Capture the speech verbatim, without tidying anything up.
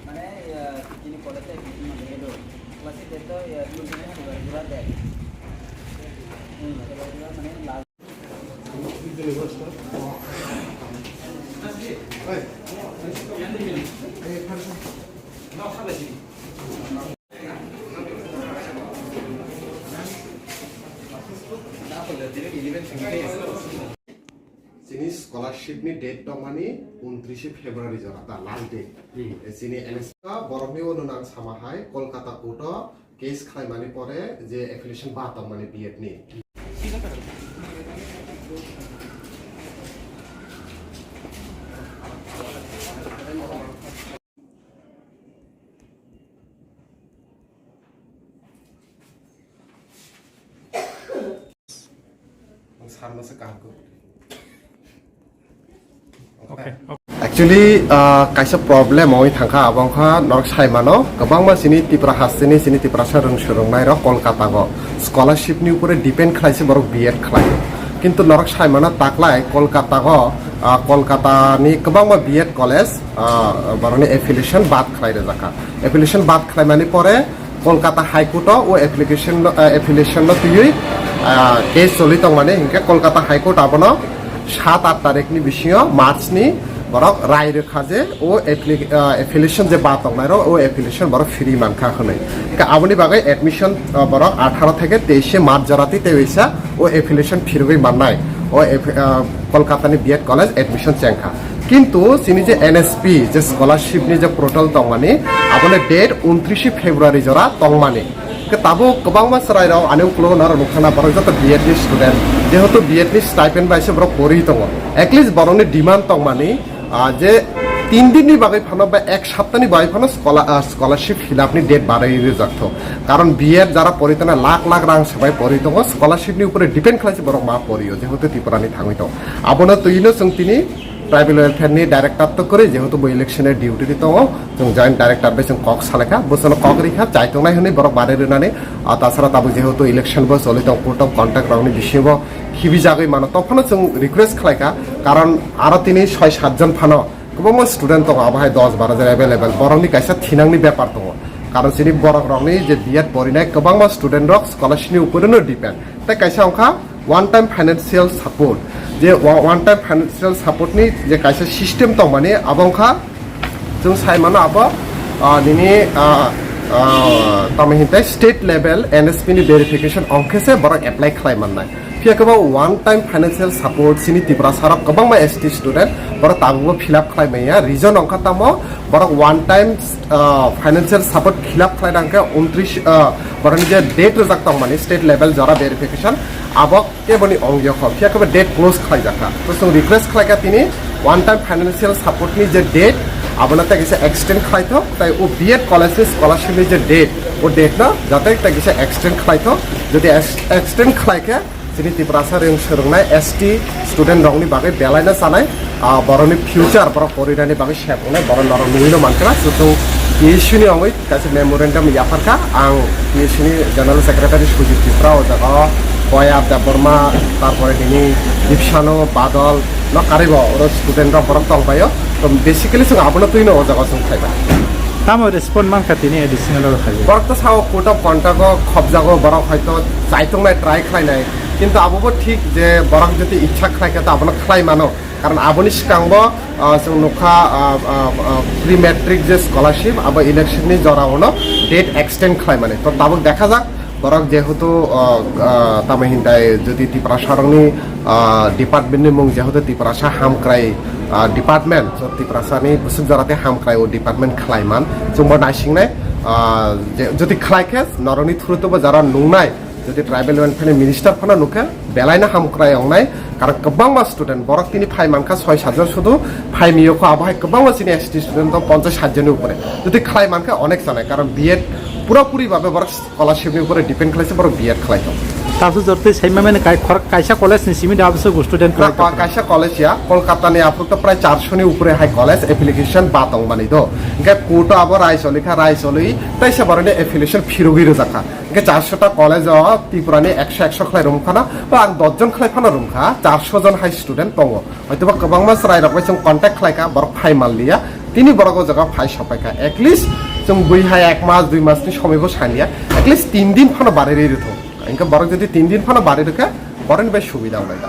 Mane, eh, ini college-e admission mane edo. Class eight to, eh, admission mane dua dua de. Hmm, dua dua mane last. Chini scholarship ni date tongmani untrishe February jora, ta last date. Hmm. Chini N S P borokni uno nang sama hai Kolkata court o case khlaimani pore je affiliation ba tongmani B Ed ni. Ang sarno se kaham khe. Okay, okay. Actually, ah, kaisa problem oi thangkha, abo wngkha norok sai mano, kwbangma chini Tipra hasteni, chini Tiprasa rwng swrwngnairok Kolkata go scholarship ni upore depend khlai se borok B Ed khlai. Kintu norok sai mano taklai Kolkata go, ah, Kolkata ni kwbangma B Ed college, ah, borokni affiliation bad khlai rwjakha. Affiliation bad khlaimani pore Kolkata High Court o, o application no, ah, affiliation no twiwi, ah, case choli tongmani, hinkhe Kolkata High Court abono sat aat tarikh ni bisingo March ni borok rai rwkha je o appli-, ah, affiliation je ba tongnairok o affiliation borok free mankha hwnwi. Hinkhe aboni bagwi admission, ah, borok atharo theke teishe March jora twi tei waisa o affiliation phirogwi mannai o aff-, ah, Kolkata ni B Ed college admission chengkha. Kintu chini je N S P je scholarship ni je portal tongmani, aboni date untrishe February jora tongmani. Ke tabuk kwbangma chwrairok ani ukologo norok nukha na, borok joto B Ed ni student, jehetu B Ed ni stipend bai se borok pori tongo. At least borokni demand tongmani, ah, je tin din ni bagwi phano ba ek sapta ni bagwi phano scholar-, ah, scholarship fill up ni date barwi rwjak thok. Karon B Ed jara pori tongna lakh lakh rang se bai pori tongo, scholarship ni upore depend khlai se borok ma pori o, jehetu Tripura ni thangwi tongo. Abono twi no chwng tini Tribal Welfare ni director to kwrwi, jehetu bo election ni duty ni tongo, chwng joint director bai chwng kok salaikha, bwsano kok rikha, chaitongnai hwnwi borok barwi rwnani, ah, tasara tabuk jehetu election bo choli tong, code of conduct rokni bisingo khibijagwi mano, tongphano chwng request khlaikha, karon aro tini soi sat jon phano kwbangma student tongo, abo hai dos baro jon available, borokni kaisa thinangni bepar tongo, karon chini borok rokni je B Ed porinai kwbangma student rok scholarship ni upore no depend, tei kaisa wngkha one time financial support, je wa-, one time financial support ni je kaisa system tongmani, abo wngkha chwng sai mano abo, ah, nini, ah, ah, tamo hinte state level N S P ni verification ongkhe se borok apply khlai mannai. Phiya khe bo one time financial support chini Tiprasa rok kwbangma S T student borok tabukbo fill up khlai manya. Reason wngkha tamo borok one time, ah, financial support fill up khlai nang khe untris, ah, borokni je date rwjak tongmani state level jora verification, abo keboni ongya kho, phiya khe bo date close khlai jakha. To chwng request khlai kha tini one time financial support ni je date, abono tei kisa extend khlai thok, tai o B Ed college ni scholarship ni je date, o date no jate tei kisa extend khlai thok. Jodi ex-, extend khlai khe chini Tiprasa rwng swrwngnai S T student rokni bagwi belai no chanai, ah, borokni future borok porinani bagwi sep wngnai, borok norok nugwi no mankha, chwng P S U ni ongwi kaisa memorandum yapharkha, ang P S U ni General Secretary Sujit Tripura, o jaga o Boyab Debbarma, tarpore tini Dipsano, Badal, no karwi bo oro student rok borok tong paio. To basically chwng abono twi no o jaga o chwng khlaibai. Tamo respond mankha tini additional o khlaiwi? Borok to sao code of conduct o khobjago, borok hoito chaitongnai try khlainai, kintu abo bo thik je borok jodi ichha khlai kha to abono khlai mano. Karon aboni swkang bo, ah, chwng nukha, ah, ah, ah, pre matric je scholarship abo election ni jora o no date extend khlai mani. To tabuk dekha jak borok jehetu, ah, ah, tamo hintai jodi Tiprasa rokni, ah, department ni mung jehetu Tiprasa hamkrai, ah, department, so Tiprasa ni bwswk jora tei hamkrai o department khlai man chwng bo naisingnai, ah, je jodi khlai khe norokni through to bo jara nungnai. Jodi tribal welfare ni minister phano nukha, belai no hamkrai wngnai, karon kwbangma student, borok tini phai mankha soi sat jon sudu, phai miyo kho abo hai kwbangma chini S T student tong ponchas sat joni upore. Jodi khlai mankha onek chanai, karon B Ed Pura puri babe borok scholarship ni upore depend khlaise borok B Ed khlai tong. Tasu jortwi saima mene kai khor-, kaisa college ni simi da abso student Pura khlai tong. Kaisa college ya, Kolkata ni aphuru to prai charso ni upore hai college application ba tong mani do. Hingke court o abo rai choli kha, rai choli taisa borok ni affiliation phirogwi rwjak kha. Hingke charso ta college o Tripura ni ekso, ekso khlai rum khana, ba ang dos jon khlai phano rum kha, charso jon hai student tongo. Hoitoba kwbangma chwrairok bai chwng contact khlai kha, borok phai man liya. Tini borok o jaga phai sopai kha. At least chwng bui hai ek mas, dui mas ni somoi bo saniya. At least tin din phano bari ri rwthok. Hingke borok jodi tin din phano bari rwkha, borok ni bai subida wngnai da.